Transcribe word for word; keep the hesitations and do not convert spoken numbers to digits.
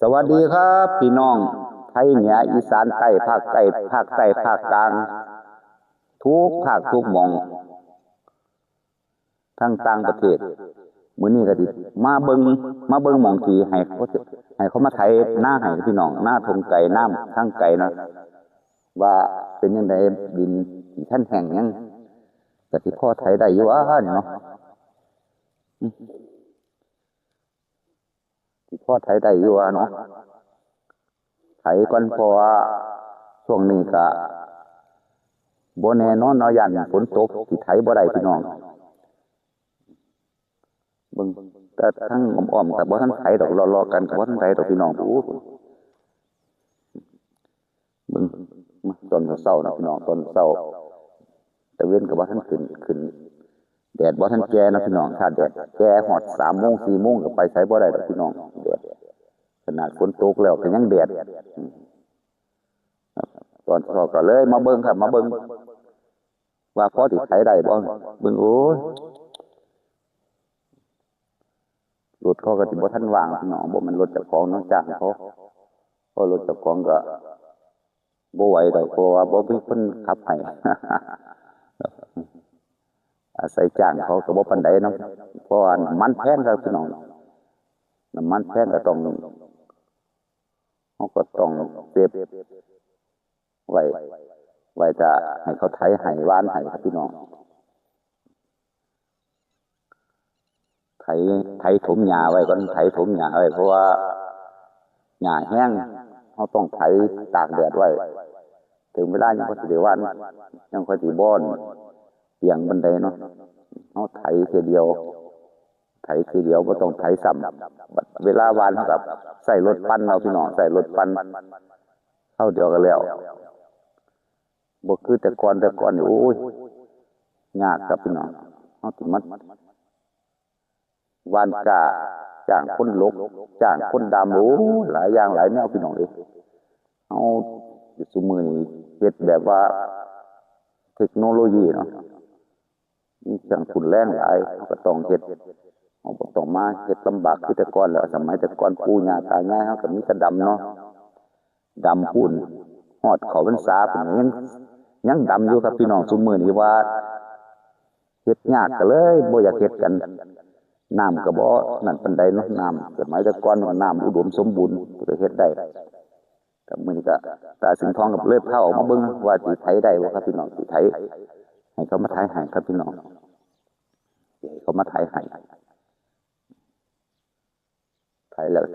สวัสดีครับพี่น้องไทยเหนืออีสานใต้ภาคใต้ภาคใต้ภาคกลาง ทุกภาคทุกหม่องทั้งต่างประเทศ มื้อนี้ก็สิมาเบิ่งมาเบิ่งหม่องที่ให้เขาให้เขามาไถนาให้พี่น้องนาทงไกลน้ำทางไกลเนาะว่าเป็นยังไงดินที่ท่านแห้งยังก็สิพอไถได้อยู่ว่านี่เนาะ สิพอไถได้อยู่ว่าเนาะไถก่อนเพราะว่าช่วงนี้ก็บ่แน่นอนเนาะย่านฝนตกสิไถบ่ได้พี่น้องเบิ่งแต่ทั้งอ้อมๆก็บ่ทันไถดอกเลาะๆกันก็บ่ทันไถดอกพี่น้องโอ้ เบิ่งมาตอนเช้านะพี่น้องตอนเช้าตะเวนก็บ่ทันขึ้นขึ้นแดดบ่ทันแก่นะพี่น้องถ้าแดดแก่ฮอดสามโมงสี่โมงก็ไปไสบ่ได้ดอกพี่น้องแดดขนาดฝนตกแล้วก็ยังแดดอืมครับตอนเช้าก็เลยมาเบิ่งครับมาเบิ่งว่าพอสิไถได้บ่เบิ่งโอ้ยรถเขาก็สิบ่ทันว่างพี่น้องบ่แม่นรถเจ้าของเนาะจ้างเขาเพราะรถเจ้าของก็ บ่ไหวดอกเพราะว่าบ่มีคนขับให้ อาศัยจ้างเขาก็บ่ปานใดเนาะเพราะว่าน้ำมันแพงครับพี่น้องน้ำมันแพงก็ต้องเฮาก็ต้องเซฟไว้ไว้ถ้าให้เขาไถให้หว่านให้ครับพี่น้อง ไถไถถมหญ้าไว้ก่อนไถถมหญ้าไว้เพราะว่าหญ้าแห้งเราต้องไถตากแดดไว้ถึงเวลายังค่อยสิได้หว่านยังค่อยสิบ่อนเปียงปานใดเนาะเราไถเทื่อเดียวไถเทื่อเดียวบ่ต้องไถซ้ำบัดเวลาหว่านเราก็ใช้รถปั่นเอาพี่น้องใช้รถปั่นคราวเดียวก็แล้ว บ่คือแต่ก่อนแต่ก่อนนี่โอ้ยยากครับพี่น้องเฮาสิมาหว่านกล้าจ้างคนหลกจ้างคนดำโอ้ยหลายอย่างหลายแนวพี่น้องเอ้ยเฮาซุมื้อนี้เฮ็ดแบบว่าเทคโนโลยีเนาะมีเครื่องทุนแรงหลายเฮาก็ต้องเฮ็ดเฮาบ่ต้องมาเฮ็ดลำบากคือแต่ก่อนแล้วสมัยแต่ก่อนปู่ย่าตายายเฮาก็มีแต่ดำเนาะ ดำพู้นฮอดเข้าพรรษาพู้นยังยังดำอยู่ครับพี่น้องซุมื้อนี้ว่าเฮ็ดยากก็เลยบ่อยากเฮ็ดกันน้ำก็บ่นั่นปานใดเนาะน้ำสมัยแต่ก่อนว่าน้ำอุดมสมบูรณ์ก็เฮ็ดได้ครับมื้อนี้ก็ตาสิงห์ทองก็เลยพาออกมาเบิ่งว่าสิไถได้บ่ครับพี่น้องสิไถให้เขามาไถให้ครับพี่น้องสิให้เขามาไถให้ไถแล้ว